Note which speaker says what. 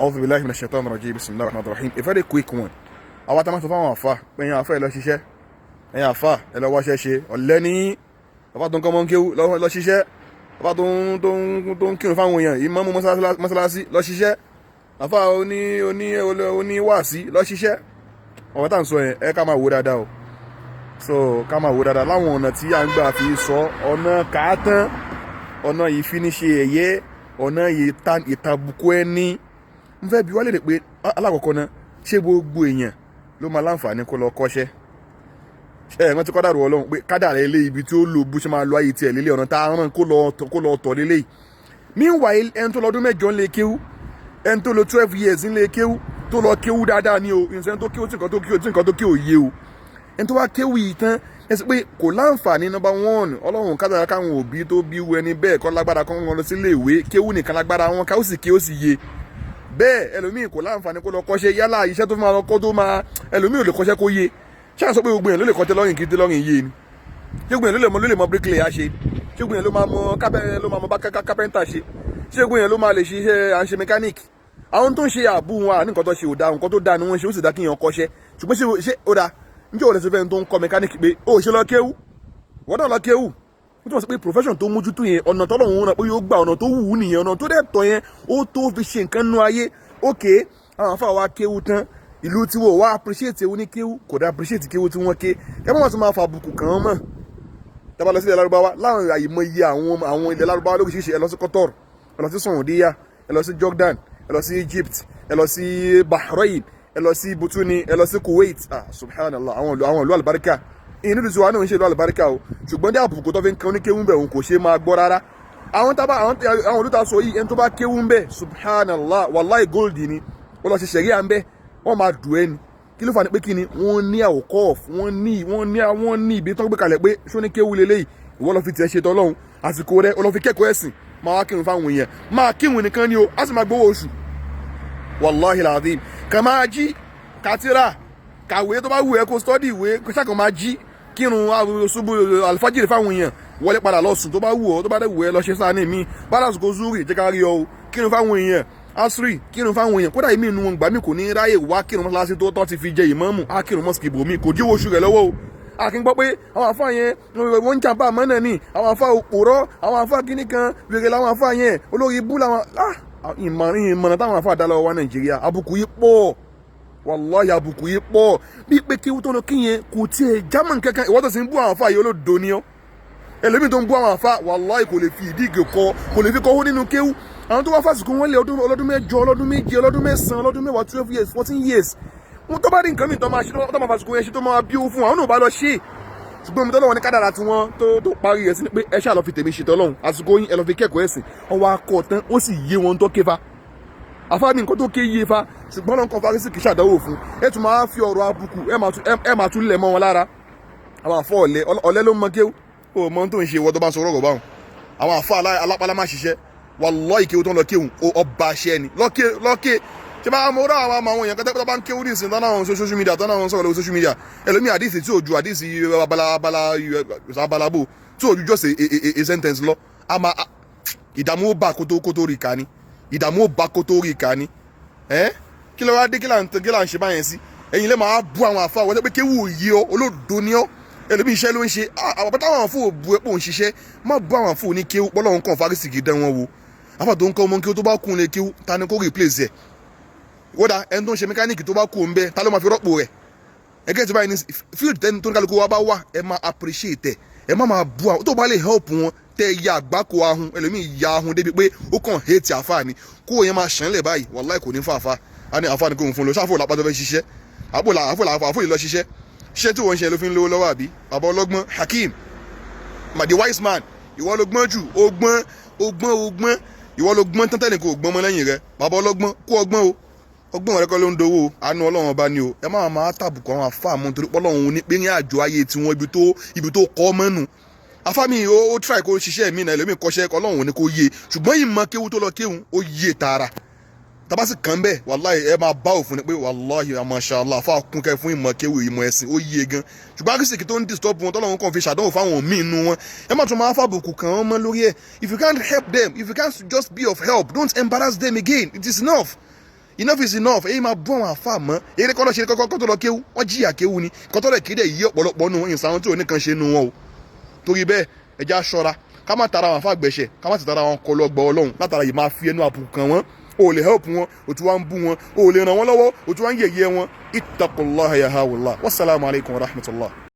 Speaker 1: A'udhu billahi minash shaitani rajim. Bismillahir rahmanir rahim. A very quick one. Àwa tá a máa sọ fáwọn àfa pé ẹ̀yin àfa, ẹ lọ ṣiṣẹ́, ẹ̀yin àfa, ẹ lọ wáṣẹ́ ṣe. Ọ̀lẹ́ ní bàbá tó ń kọ́ mọ́ ń kéwú, lọ ṣiṣẹ́. Bàbá tó ń kírun fáwọn èèyàn, ìmáàmù mọ́sálásí, lọ ṣiṣẹ́. Àfa oní oní wáàsí, lọ ṣiṣẹ́. Ọ̀rọ̀ tá à ń sọ yẹn, ẹ ká máa wò dáadáa o. So ká máa wò dáadáa láwọn ọ̀nà tí à ń gbà fi sọ, ọ̀nà kàátán, ọ̀nà ìfiniṣe ẹ̀yẹ, ọ̀nà ìtàbùkù ẹni. Mo fẹ́ bi wá léèrè pé, alákọ̀ọ́kọ́ náà, ṣé gbogbo èèyàn ló máa láǹfààní kó lọ kọ́ṣẹ́? Ẹ rántí kọ́dàrú Ọlọ́run pé kádàrá ilé ibi tí ó lò, bó ṣe máa lo ayé tiẹ̀ lélẹ̀, ọ̀nà tá a rán kó lọ tọ̀ lélẹ̀. Meanwhile, ẹni tó lọ́dún 8 ńlẹ̀ kéwú, ẹni tó lò 12 years ńlẹ̀ kéwú, tó lọ kéwú dáadáa ni o, ìṣẹ́ tó kéwú tí nǹkan tó kéwú yé o. Ẹni tó wá kéwú yìí tán, ẹ sọ pé kò láǹfààní. Number one, Ọlọ́run kádàrá káwọn òbí tó bí wú ẹni bẹ́ẹ̀ kọ́ lágbára kọ́ wọn lọ sí ilé ìwé. Kéwú nìkan lágbára wọn ká, ó sì ké, ó sì yé bẹ́ẹ̀. Ẹlòmíì kò láǹfààní kó lọ kọ́ṣẹ́, yálà iṣẹ́ tó fi máa lọ kọ́ tó máa, ẹlòmíì ò lè kọ́ṣẹ́ kó yé. Ṣé à ń sọ pé gbogbo èèyàn ló lè kọ́ tailoring kí tailoring yé ni? Ṣé gbogbo èèyàn ló lè mọ bricklayer ṣe? Ṣé gbogbo èèyàn ló máa mọ bá carpenter ṣe? Ṣé gbogbo èèyàn ló máa lè ṣiṣẹ́ à ń ṣe mechanic? Àwọn tó ń ṣe àbú wọn, àní nǹkan tó ṣe ò dáa. Nǹkan tó dáa ni wọ́n ṣe, ó sì dá kí èèyàn kọ́ṣẹ́. Ṣùgbọ́n ṣé ó dáa? Njẹ́ òun lè sọ fẹ́ni tó ń kọ́ mechanic pé ó ṣe lọ kéwú, wọ́n náà lọ kéwú? Ó túmọ̀ sí pé profession tó mójútó yẹn, ọ̀nà tọ́lọ́run rán pé yóò gbà, ọ̀nà tó wù ú nìyẹn, ọ̀nà tó dẹ̀ tọ́ yẹn, ó tó fi ṣe nǹkan nú ayé. Ókè, àwọn afa wa kéwú tán, ìlú tí wọ́n wá appreciate ewu ní kéwú, kò dá appreciate kéwú tí wọ́n ké. Ẹ má tún máa fa àbùkù kàn án mọ́. Tá bá lọ sí ilẹ̀ Lárúbáwá, láwọn àyèmọ̀ iye àwọn ilẹ̀ Lárúbáwá lóríṣiríṣi, ẹ lọ sí Qatar, ẹ lọ sí Saudiya, ẹ lọ sí Jordan, ẹ lọ sí Egypt, ẹ lọ sí Bahrain, ẹ lọ sí Butuni, ẹ lọ sí Kuwait. Ah, subhanallah, àwọn ìlú àlùbáríkà. Ìyẹn nílùú tiwa náà ń ṣe ìlú àlùbáríkà o, ṣùgbọ́n dé àbùkù tó fi ń kan oníkéwú bẹ̀, òun kò ṣe máa gbọ́ rárá. Àwọn tábà àwọn olùta sọ yìí, ẹni tó bá kéwú ń bẹ̀, subhanallah, wallahi, gold ni. Wọ́n lọ ṣe ṣẹ̀ríà ń bẹ̀, wọ́n máa dùn ẹ́ ni. Kí ló fà ní pé kí ni wọ́n ní àwòkọ́? Wọ́n ní ibi tó gbé kalẹ̀ pé ṣó ní kéwú leléyìí. Ìwọ lọ fi tiẹ̀ ṣe tọ́lọ́hún, àsìkò rẹ ó lọ fi kẹ́kọ̀ọ́ ẹ̀sìn, máa wá kírun fáwọn èèyàn, máa kírun nìkan ni o, á sì máa gbowó oṣù. Wallahi alazim, kàn máa jí kátírà kàwé tó bá wù ẹ́, kó study ìwé, kó ṣàkàn máa jí kírun ṣubú alfajiri fáwọn èèyàn, wọlé padà lọ sùn tó bá wù ọ́. Tó bá dẹ̀ wù ẹ́, lọ ṣe sáà ní mi bálàsì kó zúrì, jẹ́ ká rí ọ o, kírun fáwọn èèyàn, asri, kírun fáwọn èèyàn. Kódà ìmí inú wọn gbà mí kò ní ráyè wá kírun mọ́ṣáláṣí tó tọ́ ti fi jẹ ìmáàmù, á kírun mosque ibòmí, kò díwọ́ oṣù rẹ̀ lọ́wọ́ o. A kì í gbọ́ pé àwọn àfa yẹn, wọ́n ń jàǹbá àmọ́ náà ni àwọn àfa òpòrọ́, àwọn àfa kìíní kan, wèrè làwọn àfa yẹn, olórí ibú làwọn. Ìmọ̀ràn táwọn àfa dá lọ́wọ́ wa Nàìjíríà, àbùkù yìí pọ̀, wàláhì, àbùkù yìí pọ̀. Bí pé kí tó lọ kí yẹn kò tiẹ̀ jámọ̀ kankan. Ìwọ́n tó sì ń bú àwọn àfa yìí, olódo ni ọ́. Ẹlòmíì tó ń bú àwọn àfa, wàláhì, kò lè fi ìdí ìgè kọ, kò lè fi kọ́wó nínú kéwú. Àwọn tó wá fásitì wọn lé ọlọ́dún 8, ọlọ́dún 7, ọlọ́dún 9, ọlọ́dún 10, 12 years, 14 years, wọn tó bá rí nǹkan mìíràn tó máa ṣe, tó máa fásitì yẹn ṣe, tó máa bí owó fún wọn, àwọn náà bá lọ ṣe. Ṣùgbọ́n omi tọ́lọ́wọ́n ní kádàrà tí wọ́n tó parí rẹ̀ sí ni pé ẹ ṣáà lọ fi tèmi ṣètò Ọlọ́run, àsìkò yín, ẹ lọ fi kẹ́kọ̀ọ́ ẹ̀sìn. Wọn wá kọ́ tán, ó sì yé wọn tó kéfa àfa ní nǹkan tó ké yé fa. Ṣùgbọ́n lọ́nkàn farísì kì í ṣàdánwò fún ẹ, tún máa fi ọ̀rọ̀ àbùkù, ẹ máa tún lẹ̀ mọ́ wọn lára. Àwọn àfọ ọ̀lẹ, ọ̀lẹ ló mọ kéwú, ó mọ tó ń ṣe. Ìwọ tó bá ń sọ ọ̀rọ̀ báwọn, àwọn àfọ alápálá má ṣiṣẹ́. Wallahi, kéwú tó ń lọ kéwú, ọba aṣẹ ni lọ́kẹ́ lọ́kẹ́. Ṣé bá mo rà àwọn èèyàn kẹtẹ́ tó bá ń kéwú ní ìsìn tán náà, social media tán náà, sọ̀rọ̀ lórí social media, ẹlòmíì, àdìsí tí ò ju àdìsí abala abala abala bò tí ò ju just a sentence lọ, a máa ìdààmú ó bá kótó rí ká ní, ìdààmú ó bá kótó rí ká ní. Ẹ kí ló wá dé? Kí là ń ṣe báyẹn sí? Ẹ̀yin lè máa bú àwọn àfa wọ́n pé kéwú òye ọ, olódo ni ọ. Ẹlòmíì, iṣẹ́ ló ń ṣe. Àwọn bàtà àwọn àfọ òbu ẹ pò ń ṣiṣẹ́, má bú àwọn àfọ ní kéwú. Bọ́lọ́run kàn fárísì kì í dán wọn wo. Àfà tó ń kọ́ ọmọ kéwú, tó bá kún lé kéwú, ta ni kó replace ẹ̀? Wọ́dà ẹni tó ń ṣe mẹkáníìkì, tó bá kú òun bẹ́ẹ̀, ta ló máa fi rọ́pò rẹ̀? Ẹgẹ́ tí báyìí ní field tẹ́ni tó ní kálukú wa bá wà, ẹ máa appreciate ẹ, ẹ má máa bú àwọn tó bá lè help wọn. Tẹ́ ẹ ya àgbákò ahun, ẹlòmíì ya ahun débi pé ó kàn hate àfa ni, kó o yẹn máa ṣàn lẹ̀ báyìí, wàláì, kò ní fà àfa. Á ní àfa ni kò ń fún lọ ṣáfò lápá tó fẹ́ ṣiṣẹ́, àpò àfò àfò yìí lọ ṣiṣẹ́. Ṣiṣẹ́ tí wọ́n ń ṣe ló fi ń lówó lọ́wọ́, àbí bàbá ọlọ́gbọ́n Hakeem ma, the wise man? Ìwọ ló gbọ́n jù, ó gbọ́n, ó gbọ́n, ó gbọ́n. Ìwọ ló gbọ́n tán tẹ́nì kò gbọ́n mọ́ lẹ́yìn rẹ. Bàbá ọlọ́gbọ́n, kó ọgbọ́n o, ọgbọ́n rẹ kọ́ ló ń dowó, àánú Ọlọ́run Ọba ni o. Ẹ má máa tàbùkù àwọn àfáà mọ́, torí pé Ọlọ́run ní pé ní àjò ayé tiwọn, ibi tó kọ́ mọ́nu. Afámi ó try kó ṣiṣẹ́ mi náà, ẹlòmíì kọ́ṣẹ́, Ọlọ́run ní kó yé. Ṣùgbọ́n ìmọ̀ kéwú tó lọ kéwú, ó yé tààrà. Tabasi kan bẹ́ẹ̀, wàláhì, ẹ máa bá òfin ni pé wàláhì, mashallah, àfa kún kẹ́ fún ìmọ̀ kéwú, ìmọ̀ ẹ̀sìn, ó yé gan. Ṣùgbọ́n àrísìkì tó ń disturb wọn, tọ́lọ́run kàn fi ṣàdánwò fáwọn míì nínú wọn, ẹ má tún máa fàbùkù kàn án mọ́ lórí ẹ̀. If you can't help them, if you can't just be of help, don't embarrass them again. It is enough. Enough is enough. Èyí máa bú àwọn àfa mọ́. Eré kọ́ lọ́ ṣe kọ́kọ́ tó lọ kéwú, wọ́n jìyà kéwú ni kọ́tọ́ rẹ̀ kéde yí ọ̀pọ̀lọpọ̀ nù ìsàwọn tí ò ní kan ṣe nu wọn o. Torí bẹ́ẹ̀, ẹ já ṣọ́ra ká má tara àwọn àfa gbẹ̀ṣẹ̀, ká má sì tara àwọn kọlu ọgbà Ọlọ́run látara yìí máa fi ẹnu àbùkù kàn wọ́n. O ò lè help wọn, o tún wá ń bú wọn. O ò lè ràn wọ́n lọ́wọ́, o tún wá ń yẹ̀yẹ́ wọn. Ittaqullaha ya hawla. Wasalaamu alaykum wa rahmatullah.